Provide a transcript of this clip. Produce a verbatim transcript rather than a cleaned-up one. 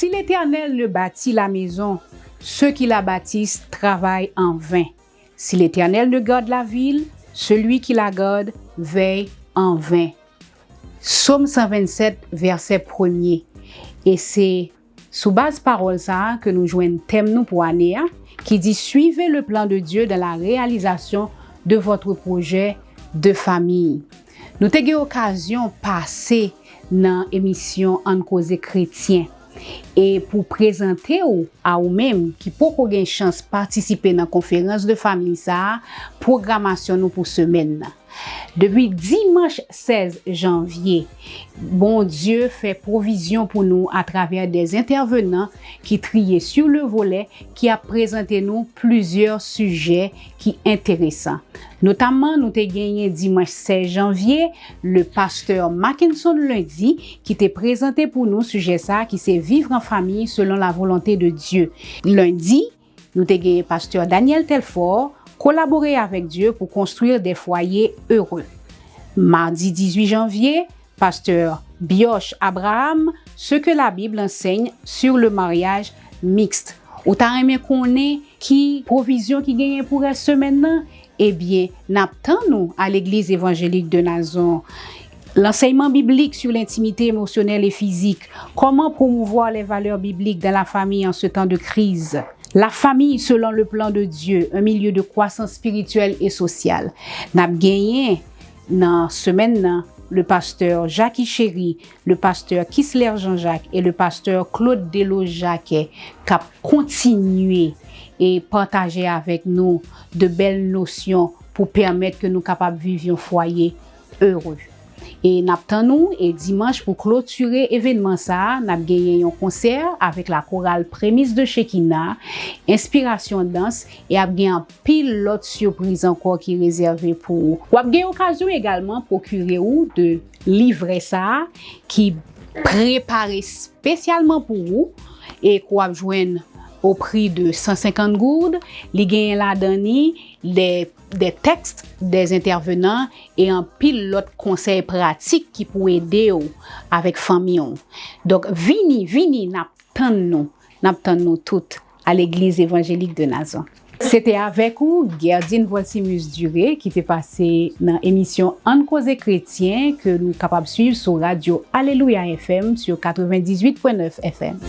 Si l'Éternel ne bâtit la maison, ceux qui la bâtissent travaillent en vain. Si l'Éternel ne garde la ville, celui qui la garde veille en vain. Sòm san vennsèt, vèsè premye. E se sou baz pawòl sa a ke nou jwenn tèm nou pou ane a, ki di, Suivez le plan de Dieu dans la réalisation de votre projet de famille. Nou te gen okazyon pase nan emisyon Ann Koze Kretyen. E pou prezante w a ou menm ki poko gen chans patisipe nan konferans de fanmi sa a, pwogramasyon nou pou semèn nan. Depi dimanch sèz janvye, Bondye fè pwovizyon pou nou atravè de entèvenan ki triye sur le volet, ki ap prezante nou plizyè sijè ki enteresan. Notamman, nou te genyen dimanch sèz janvye, le pastè Mackenson Lundi, ki te prezante pou nou sijè sa a ki se vivre en famille selon la volonté de Dieu. Lendi, nou te genyen pastè Daniel Telfort, Collaborer avec Dieu pour construire des foyers heureux. Madi dizuit janvye, pastè Bioche Abraham, Ce que la Bible enseigne sur le mariage mixte. Ou ta renmen konnen ki pwovizyon ki genyen pou rès semèn nan? Ebyen, n ap tann ou a Legliz Evanjelik de Nazon. L'enseignement biblique sur l'intimité émotionnelle et physique. Comment promouvoir les valeurs bibliques dans la famille en ce temps de crise? La famille selon le plan de Dieu, un milieu de croissance spirituelle et sociale. N ap genyen nan semèn nan le pastè Jackie Chéry, le pastè Kisler Jean-Jacques et le pastè Claude Delos Jacquet k ap kontinye e pataje avèk nou de bèl nosyon pou pèmèt ke nou kapab viv yon fwaye ere. E n ap tann ou, e dimanch pou klotire evènman sa a, n ap genyen yon konsè avèk la koral Premis de Shekinah, enspirasyon dans, e ap gen anpil lòt sipriz ankò ki rezève pou ou. W ap gen okazyon egalman pwokire ou de livrè sa a ki prepare espesyalman pou ou e ke w ap jwenn o pri de san senkant goud. Li genyen ladan li de, de tèks de entèvenan e anpil lòt konsèy pratik ki pou ede w avèk fanmi w. Donk, vini, vini, n ap tann nou. N ap tann nou tout a Legliz Evanjelik de Nazon. Se te avèk ou, Gerdine Volsimus Duré, ki te pase nan emisyon Ann Koze Kretyen, ke nou kapab swiv sou radyo Alelouya F M sou katrevendizuit pwen nèf F M.